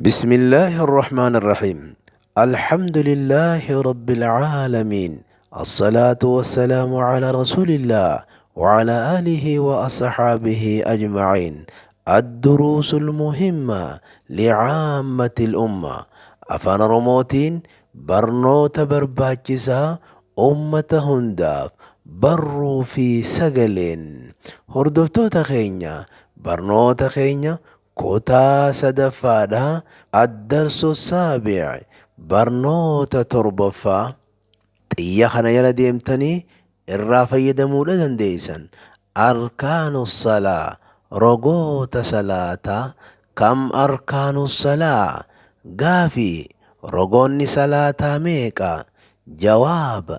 بسم الله الرحمن الرحيم. الحمد لله رب العالمين. الصلاة والسلام على رسول الله وعلى آله وأصحابه أجمعين. الدروس المهمة لعامة الأمة. Afaan Oromootiin barnoota barbaachisaa uummata hundaaf barruu fi sagaleen. Hordoftoota keenya, barnoota keenya kutaa sadaffaadha. الدرس السابع, barnoota torbaffaa. Xiyya kana jala deemtanii irraa fayyadamuudha dandeessan. أركان الصلاة, rogoota salaataa. كم أركان الصلاة؟ Gaafii, rogoonni salaataa meeqa? جواب: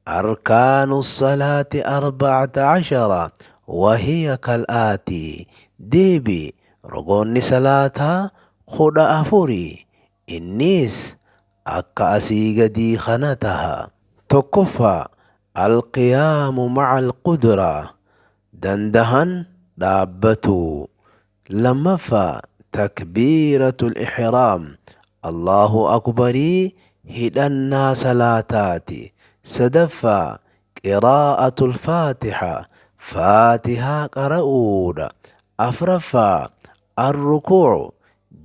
أركان الصلاة 14 وهي كالآتي. Deebii, rogoonni salaataa 14, innis akka asii gadii kana taha. Tokkoffaa, القيام مع القدرة, dandahan dhaabbatu. Lammaffaa, تكبيرة الإحرام, الله أكبر hidhannaa salaataati. Sadaffaa, قراءة الفاتحة, faatihaa qara'uudha. Afraffaa, الركوع,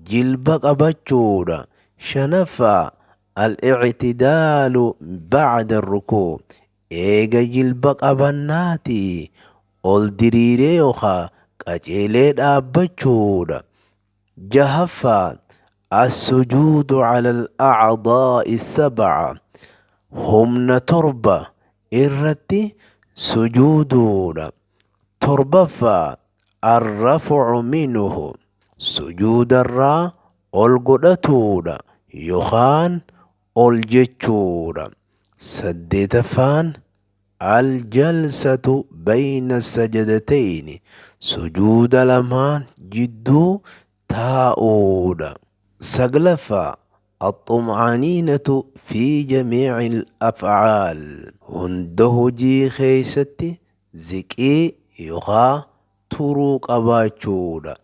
jilba qabachuudha. Shanaffaa, الاعتدال بعد الركوع, eega jilba qabannaatii ol diriiree yookaan qaceelee dhaabbachuudha. Jahaffaa, السجود على الأعضاء السبعة, humna torba irratti sujuuduudha. Torbaffaa, الرفع منه, sujuudarraa ol godhatuudha yookaan ol jechuudha. Saddeetaffaan, الجلسة بين السجدتين, sujuuda lamaan jidduu taa'uudha. Saglaffaa, الطمأنينة في جميع الأفعال, hunda hojii keeysatti ziqii yookaan turuu qabaachuudha.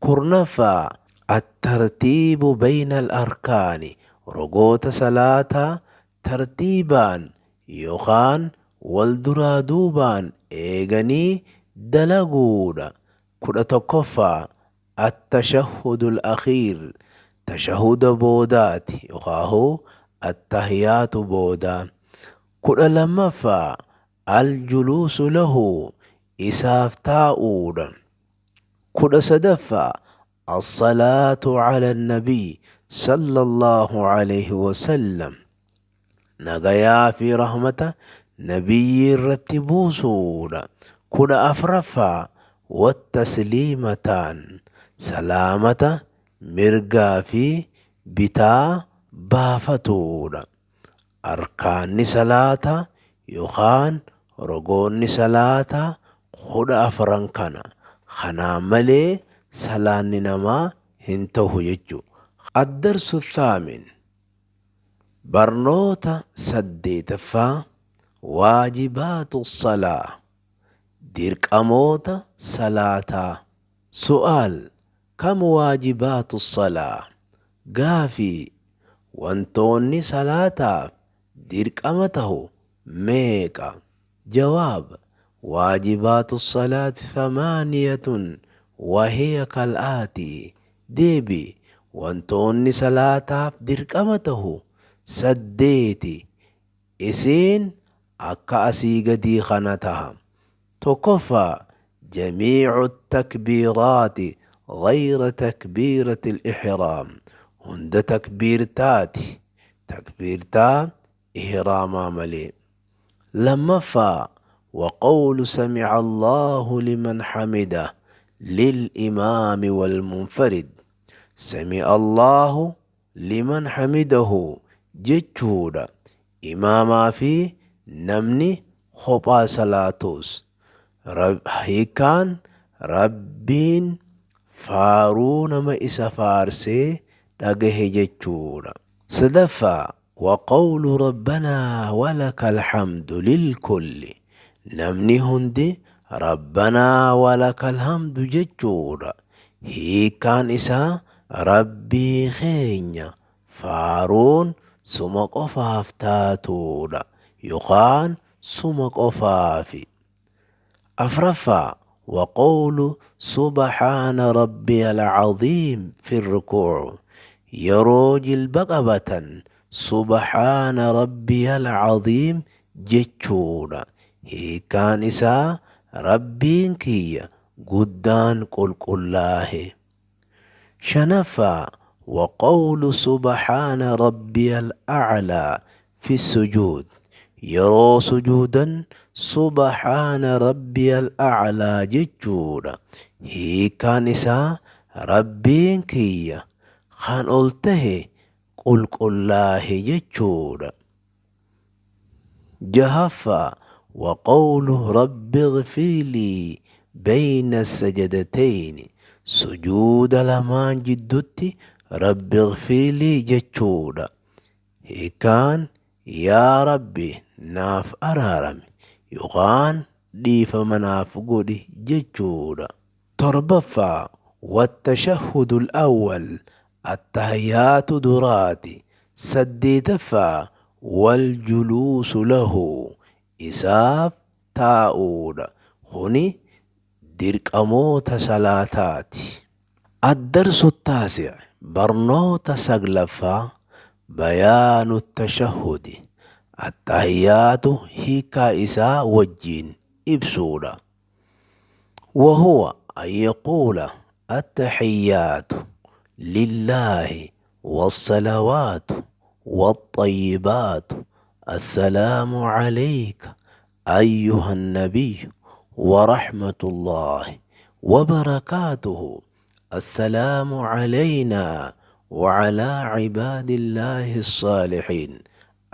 Kurnaffaa, الترتيب بين الأركان, rogoota salaataa tartiibaan yookaan wal duraa duubaan eeganii dalaguudha. 11ffaa, التشهد الأخير, tashahuda boodaati yookaan attahiyaatu boodaa. 12ffaa, الجلوس له, isaaf taa'uudha. 13ffaa, الصلاة على النبي صلى الله عليه وسلم, nagayaa fi rahmata nabiyyi irratti buusuudha. 14ffaa, والتسليمتان, salaamata mirgaa fi bitaa baafatuudha. Arkaanni salaataa yookaan rogoonni salaataa 14 kana. Kanaan malee salaanni namaa hin ta'u jechuudha. الدرس الثامن, barnoota saddeetaffaa, واجبات الصلاة, dirqamoota salaataa. سؤال: كم واجبات الصلاة؟ Gaafii, wantoonni salaataaf dirqama tahu meeqa? جواب: واجبات الصلاة ثمانية وهي كالآتي. Deebii, wantoonni salaataaf dirqama tahu saddeeti, isiin akka asii gadii kana taha. Tokkoffaa, جميع التكبيرات غير تكبيرة الإحرام, hunda takbiirtaati, takbiirtaa ihraamaa malee. Lammaffaa, وقول سمع الله لمن حمده للإمام والمنفرد, سمع الله لمن حمده jechuudha, imaamaa fi namni kophaa salaatus. Hiikaan, Rabbiin faaruu nama isa faarsee dhagahe jechuudha. Sadaffaa, وقول ربنا ولك الحمد للكل, namni hundi ربنا ولك الحمد jechuudha. Hiikaan isaa Rabbii keenya faaruun suma qofaaf taatuudha yookaan suma qofaafi. Afraffaa, وقول سبحان ربي العظيم في الركوع. Yeroo jilba qabatan سبحان ربي العظيم jechuudha. Hiikkaan isaa Rabbiin kiyya guddaan qulqullaahe. Shanaffaa, وقول سبحان ربي الأعلى في السجود. Yeroo sujuudan سبحان ربي الأعلى jechuudha. Hiikkaan isaa Rabbiin kiyya kan ol tahe qulqullaahe jechuudha. Jahaffaa, وقول رب اغفر لي بين السجدتين. Sujuuda lamaan jidduutti رب اغفر لي jechuudha. Hiikkaan yaa Rabbi naaf araarami yookaan dhiifama naaf godhi jechuudha. Torbaffaa, والتشهد الأول التحيات duraati. Saddeetaffaa, والجلوس له isaaf taa'uudha. Kuni dirqamoota salaataati. الدرس التاسع barnoota saglaffaa, بيان التشهد التحيات hiikaa isaa wajjiin ibsuudha. وهو أن يقول التحيات لله والصلوات والطيبات السلام عليك أيها النبي ورحمة الله وبركاته السلام علينا وعلى عباد الله الصالحين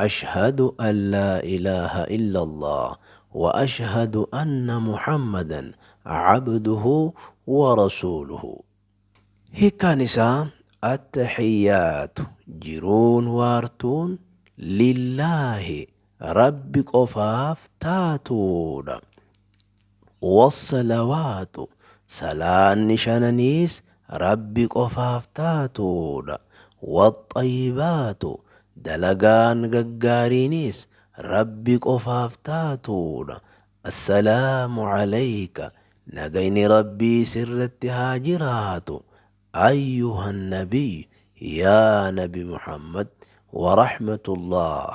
أشهد أن لا إله إلا الله وأشهد أن محمدا عبده ورسوله. Hiikkaan isaa التحيات jiruun waartuun لله Rabbi qofaaf taatuudha. والصلوات salaanni shananiis Rabbi qofaaf taatuudha. والطيبات dalagaan gaggaariinis Rabbi qofaaf taatuudha. السلام عليك nagayni Rabbii sirratti haa jiraatu. أيها النبي yaa Nabi Muhammad ورحمة الله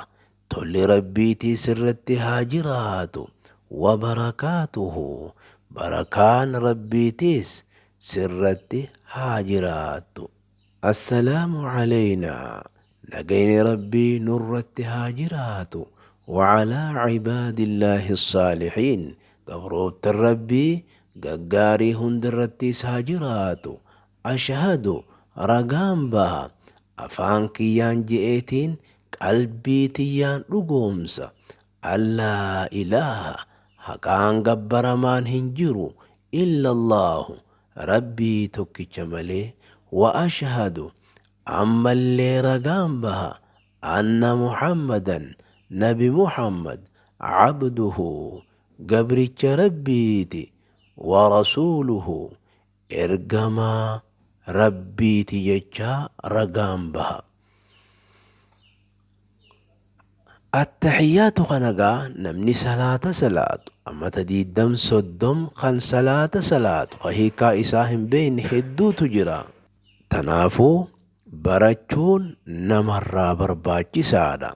tolli Rabbiitii sirratti haa jiraatu. وبركاته barakaan Rabbiitiis sirratti haa jiraattu. السلام علينا nagayni Rabbii nurratti haa jiraatu. وعلى عباد الله الصالحين gabroota Rabbii gaggaarii hundarrattis haa jiraatu. أشهد ragaan baha afaan kiyyaan je'eetiin qalbii tiyyaan dhugoomsa. أن لا إله haqaan gabbaramaan hin jiru إلا الله Rabbii tokkicha malee. وأشهد ammallee ragaan baha أن محمدا Nabi Muhammad عبده gabricha Rabbiiti ورسوله ergamaa Rabbiiti jechaa ragaan baha. Attaxiyyaatu kana gaa namni salaata salaatu amata 20 30 kan salaata salaatu ka hiikaa isaa hin beekne hedduutu jira. Tanaafuu barachuun namarraa barbaachisaadha.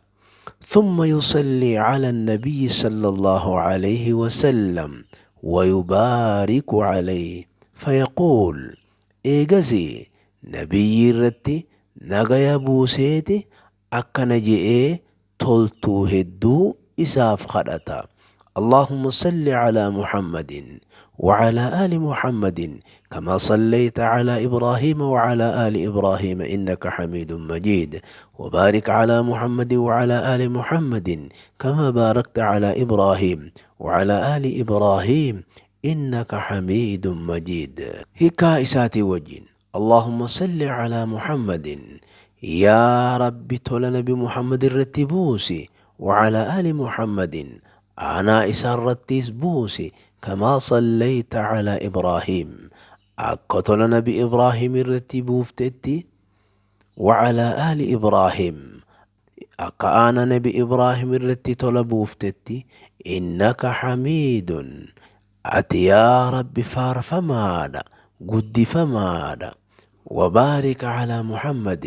ثم يصلي على النبي صلى الله عليه وسلم ويبارك عليه فيقول. Eegasii nabiyyi irratti nagaya buuseeti akkana je'ee toltuu hedduu isaaf kadhata. اللهم صل على محمد وعلى آل محمد كما صليت على إبراهيم وعلى آل إبراهيم إنك حميد مجيد وبارك على محمد وعلى آل محمد كما باركت على إبراهيم وعلى آل إبراهيم إنك حميد مجيد. Hiikaa isaatii wajjin اللهم صل على محمد yaa Rabbi tola Nabi Muhammad irratti buusi. وعلى آل محمد aanaa isaa irrattis buusi. كما صليت على إبراهيم Akka tola Nabi Ibraahim irratti buuftetti, وعلى آل إبراهيم akka aana Nabi Ibraahim irratti tola buuftetti, إنك حميد ati yaa Rabbi faarfamaadha, guddifamaadha. وبارك على محمد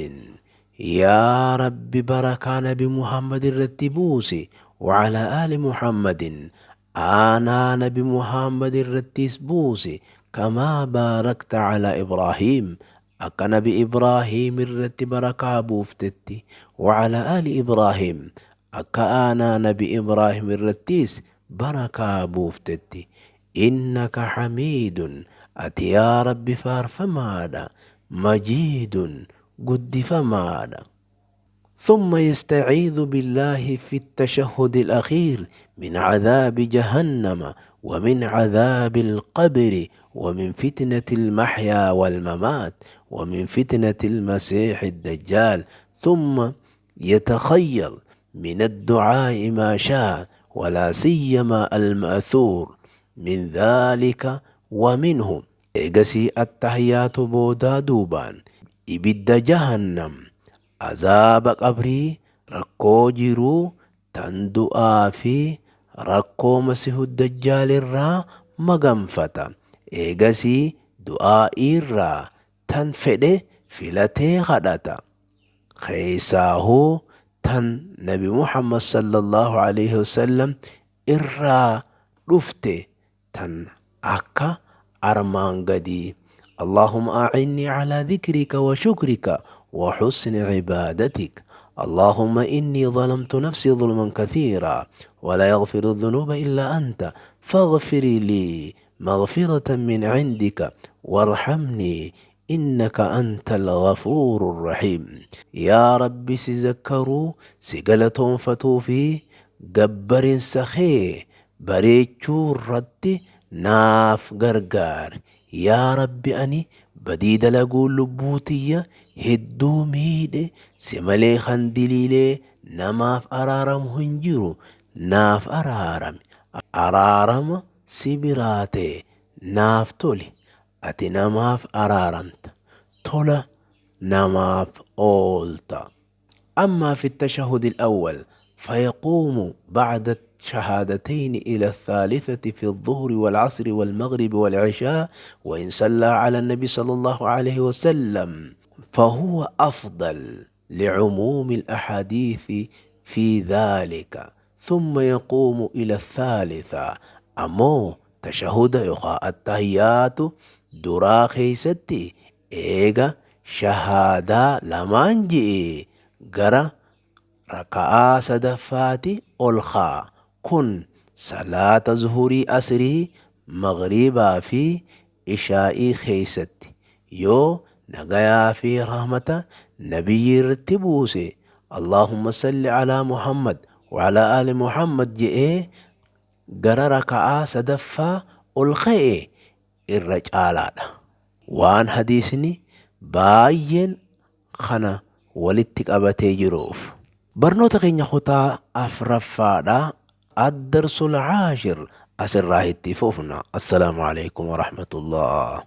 yaa Rabbi barakaa Nabi Muhammad irratti buusi, وعلى آل محمد aanaa Nabi Muhammad irrattis buusi, كما باركت على إبراهيم akka Nabi Ibraahim irratti barakaa buuftetti, وعلى آل إبراهيم akka aanaa Nabi Ibraahim irrattis barakaa buuftetti, إنك حميد ati yaa Rabbi faarfamaadha, مجيد guddifamaadha. ثم يستعيذ بالله في التشهد الأخير من عذاب جهنم ومن عذاب القبر ومن فتنة المحيا والممات ومن فتنة المسيح الدجال. ثم يتخير من الدعاء ما شاء، ولا سيما المأثور من ذلك. ومنه eegasii attahiyaatu boodaa duubaan ibidda jahannam, azaaba qabrii, rakkoo jiruu tan du'aa fi rakkoo masihu dajjaal irraa maganfata. Eegasii du'aa'iirraa tan fedhe filatee kadhata, keessaahuu tan Nabi Muhammad صلى الله عليه وسلم irraa dhufte tan akka armaan gadii: اللهم أعني على ذكرك وشكرك وحسن عبادتك. اللهم إني ظلمت نفسي ظلما كثيرا ولا يغفر الذنوب إلا أنت، فاغفر لي مغفرة من عندك وارحمني إنك أنت الغفور الرحيم. Yaa Rabbi, si zakkaruu, si galatoonfatuu fi gabbarinsa kee bareechuu irratti naaf gargaar. Yaa Rabbi, ani badii dalaguun lubbuu tiyya hedduu miidhe. Si malee kan diliilee namaaf araaramu hin jiru. Naaf araarami, araarama si biraa ta'e naaf toli. Ati namaaf araaramta, tola namaaf oolta. أما في التشهد الأول فيقوم بعد الشهادتين إلى الثالثة في الظهر والعصر والمغرب والعشاء، وإن صلى على النبي صلى الله عليه وسلم فهو أفضل لعموم الأحاديث في ذلك. ثم يقوم إلى الثالثة. Ammoo tashahuda yookaan attahiyaatu duraa keessatti eega shahaadaa lamaan ji'e gara raka'aa sadaffaati ol ka'a. Kun salaata zuhurii, asrii, magriibaa fi ishaa'ii keessatti. Yoo nagayaa fi rahmata nabiyyi irratti buuse, اللهم صل على محمد وعلى آل محمد je'ee gara raka'aa sadaffaa ol ka'e irra caalaadha. Waan hadiisni baay'een kana walitti qabatee jiruuf. Barnoota keenya kutaa afraffaadha. الدرس العاشر asirraa itti fufna. السلام عليكم ورحمة الله.